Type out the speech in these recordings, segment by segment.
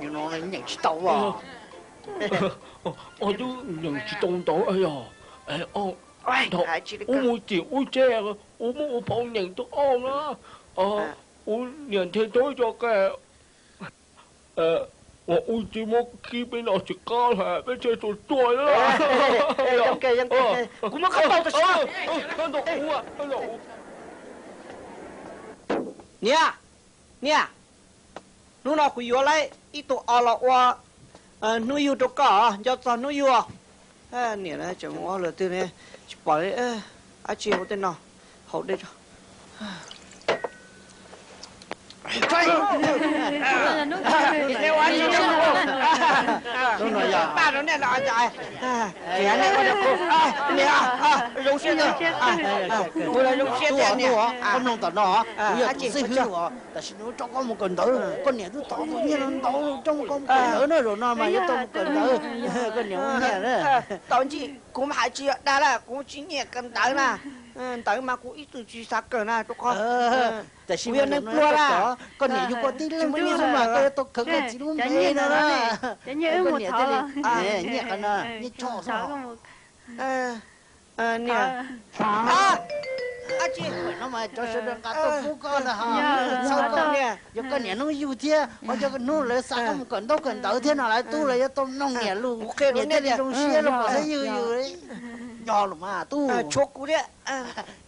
Nyeem tsis tau os. Twb nyeem tsis tau ntawv yog. Ub mus tim ub tsev, ub muab ua phau nyeem tuaj ua na. Ub niam ntshe tau cov qe uas ub tsis muab khib peb no tsis qab lawm, peb tseem tuaj tuaj na. Kuv muab koj pauj tam sim no. Niam, niam, hnub no kuv yuav lawv ib tug os los ua hnub yug rau koj, nco txog hnub yug. Niam, tseem ua luag twg ne, tsis pom dab tsi hauv tej no, haus dej tso. Paj rau nej los, zoo siab, kuv los zoo siab tiag niam. Koj mloog tom no, kuv yog tus xib hwb os, tam sim no tso koj mus kawm ntawv, koj niam twb thov tus nyiaj no ntau, coj mus koj mus kawm ntawv na, zaum no mas yuav tau mus kawm ntawv, koj niam muaj nyiaj na. Tau ntsis kuv mas hais tsis yog dag lawm, kuv tsis nyiam kawm ntawv na. Ntawv mas kuv ib txwm tsis xav kawm na, rau qhov kuv yog neeg pluag na. Koj niam yug koj tib leeg xwb mas koj yuav tau khawv koj txiv lub npe no na. Koj niam thiaj li nyiaj qhov no, nyiaj tso xwb. Niam, no mas cov sawv daws nqa tuaj pub koj na ho, txhawb koj, yog koj niam hnub yug thiab, ho yog hnub lawv xa koj mus kawm ntaub kawm ntawv thiab no lawv tub lawv yuav tau mloog niam lus, niam thiaj li zoo siab rau pom xeeb yug yus. Yog los mas tub. Tshuav kuv thiab.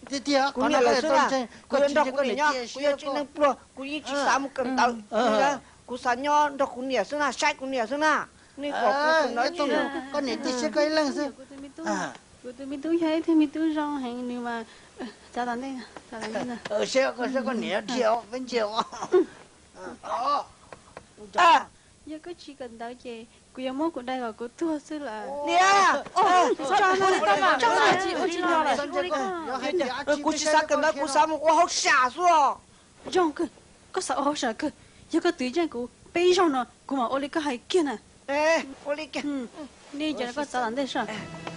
Tiag tiag, kuv niam lawm xwb na, kuv yuav nrog kuv niam nyob, kuv yog tsev neeg pluag, kuv yeej tsis xav mus kawm ntawv. Kuv xav nyob nrog kuv niam xwb na, saib kuv niam xwb na. Nej kom kuv tus no, koj niam cia siab koj ib leeg xwb. Kuv tus me tub yog ib tug me tub zoo heev, nws mas txav tom ntej, txav tom ntej. Seb koj, seb koj niam dhia peb ntsia. Yog koj tsis kawm ntawv ces kuv yuav muab kuv dai kom kuv tuag xwb lawm. Niam, kuv tsis xav kawm ntawv, kuv xav mus ua hauj sam xwb os. Zoo kawg, koj xav ua hauj sam kawg, yog koj twv yeej kuv peb zaug no kuv mam ua li koj hais kiag na. Ua li kiag. Nej cov no koj txav tom ntej saib.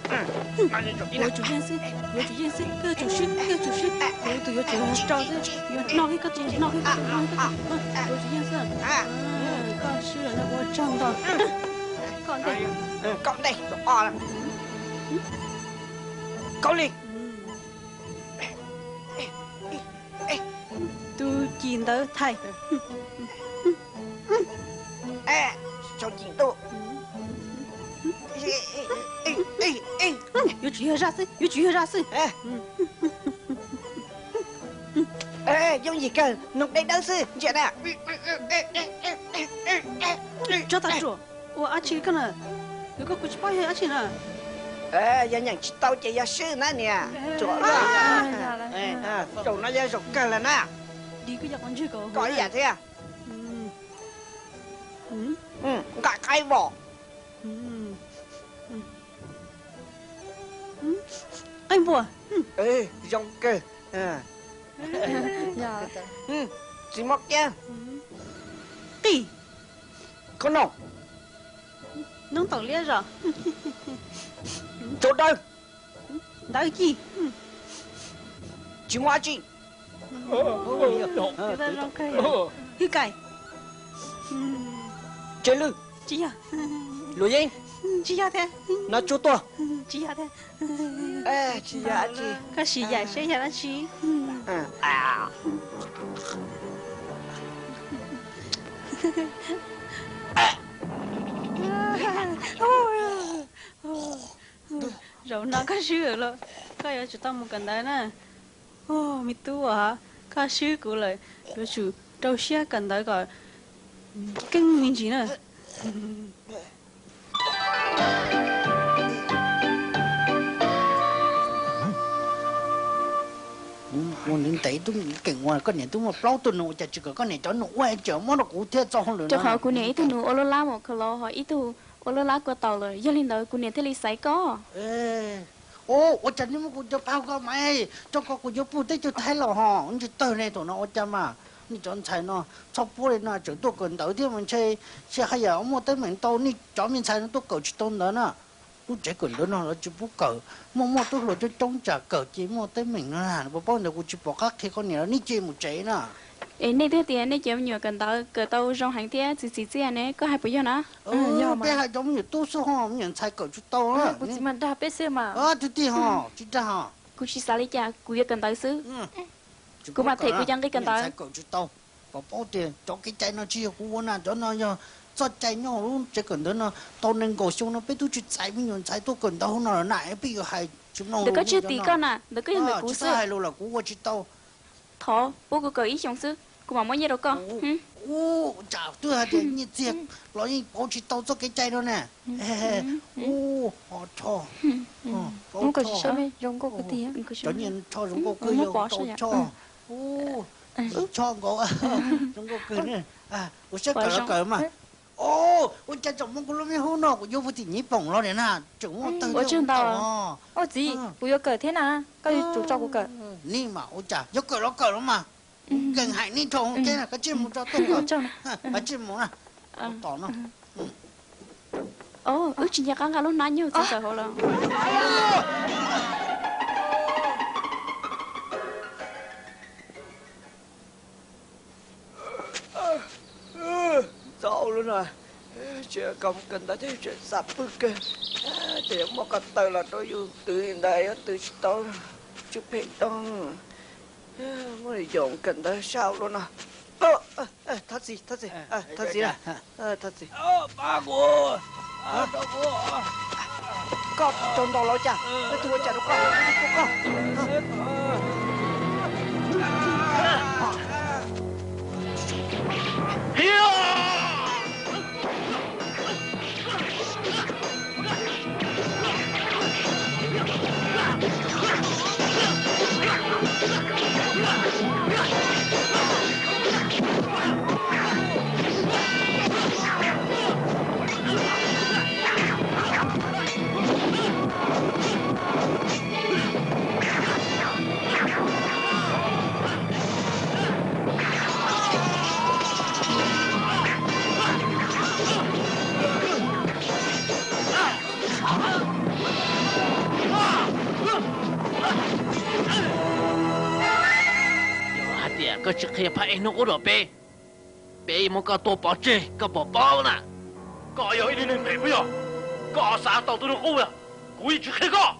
Yuav tsum yeej xwb, yuav tsum yeej xwb, koj yuav tsum swb, koj yuav tsum swb, kuv tus yuav tsum rau xwb, yuav noj kiag koj tus, noj kiag koj tus, noj kiag koj tus, yuav tsum yeej xwb. Koj swb lawm no ua tsaug ntau. Koj ntej. Koj ntej. Koj li. Tus cim ntawv thais. Tso cim ntuj. Yuav tsum yog zaj xwb, yuav tsum yog zaj xwb. Yooj yim kawg, noog deb dawb xwb, ntsia na. Tsob tag ruam, ua dab tsi koj na? Yog koj kuv tsis paub yog dab tsi na. Yog nyeem tsis tau ces yog swb na niam. Zaum no yog zaum kawg lawm na. Koj ib yam thiab. Nqa qaib vos. Qaib npua. Zoo kawg. Txiv mab kiab. Qij. Khob noom. Noob taum liab zos. Tsaus dawb. Ntawv ci. Tsis muaj dab tsi. Hwj kais. Tsev lwj. Tsis yog. Luam yeeb. Tsis yog thiab. Nab tsuag tuaj. Tsis yog thiab. Koj sim yaim seb yog dab tsi. Zaum no koj swb lawm, koj yuav tsum tau mus kawm ntawv na. Me tub, koj swb kuv lawm, yuav tsum rau siab kawm ntawv kom keeb me ntsis na. Ua ntev ntev tub keem ua koj niam tub muaj plaub tug nus, ua cas tsis kom koj niam cov nus ua, tseem muab rau kuv thiab txaus lawm. Rau qhov kuv niam ib tug nus ua lub lab mos khaus los ho ib tug ua lub lab kua taus lawm, yog li ntawd kuv niam thiaj li xaiv koj. Ua cas nej muab kuv cov pab koj mas, tso ko kuv yuav pug teb chaws Thaib los ho ntsis tawg ne. Thaum no ua cas mas nej cov ntxhais no txhob puab li no, tseem tuaj kawm ntawv thiab mas ntshe, ntshe haj yam muaj teeb meem tau nej cov me ntxhais no tuaj kawm tsis tau ntawv na. Lub tsev kawm ntawv no lawv tsis pub kawm, muaj muaj tub hluas coob coob tsam kawm ces muaj teeb meem no. Puas paub ntawd kuv tsis pom qab qhia koj niam lawm, nej cia mus tsev na. Es nej twb tias nej cov me nyuam kawm ntawv kawm tau zoo heev thiab txiv txiv txiaj ne, koj hais puas yog na? Peb hais rau me nyuam tub xwb ho, me nyuam ntxhais kawm tsis tau. Kuv txiv mas dag peb xwb mas. Twb tiag ho, tsis dag ho. Kuv tsis xav li cas, kuv yuav kawm ntawv xwb. Kuv mam them kuv cov nqi kawm ntawv. Kawm tsis tau. Kom paub tias cov kev cai no tsis yog kuv ua na, cov no yog txoj cai nyob lub tsev kawm ntawv no. Tau nees nkaum xyoo no peb twb tsis txais me nyuam ntxhais tuaj kawm ntawv hauv no lawm na, peb yuav hais tsis mloog. Ntawd koj tsis yog tim koj na, ntawd koj yog ntawm kuv xwb. Hais lus los kuv ua tsis tau. Thov pub kuv kawm ib xyoos xwb, kuv mam muab nyiaj rau koj. Ua cas twb hais tias nyiaj txiag los yeej pauv tsis tau txoj kev cai no ne. Ua, ho tso. Cov nyiaj tso zoo nkauj kawg, yog tau tso. Tso nkaus, zoo nkauj kawg ne. Ua siab kawm los kawm mas. Ua cas tseem muaj kuv lub me hub no, kuv yuav puag tim Nyij Poom los niam na, tseem muaj tawg ntau. Ua txiv, kuv yuav kawm thiab na, koj yuav tsum tso kuv kawm. Nim mas ua cas yuav kawm los kawm los mas. Nkees hais nej rau hauv teb na, kav tsij mus tso tuaj kawm. Kav tsij mus na. Tom no. Wb tsis nco qab nqa lub hnab nyuj txog ntawm hauv lawm. Txaus lawm na, tsis kam kawm ntawv thiab tseem xav pw kawg. Ces yuav muab ko taw los rau yus twv li ntawd yuav twv tsis tau, tsw phem tau. Muab yus kawm ntawv sab luaj no. Thov txim, thov txim, thov txim, thov txim. Koj rau ntau los cas? Leej twg ua cas rau koj? Koj. Yog hais tias koj tsis qhia phab ej hnub qub rau peb, peb yuav muab koj tua pov tseg, koj puas paub na? Koj yog ib tug neeg phem puas yog? Koj xav tau tus hnub qub, kuv yeej tsis qhia koj.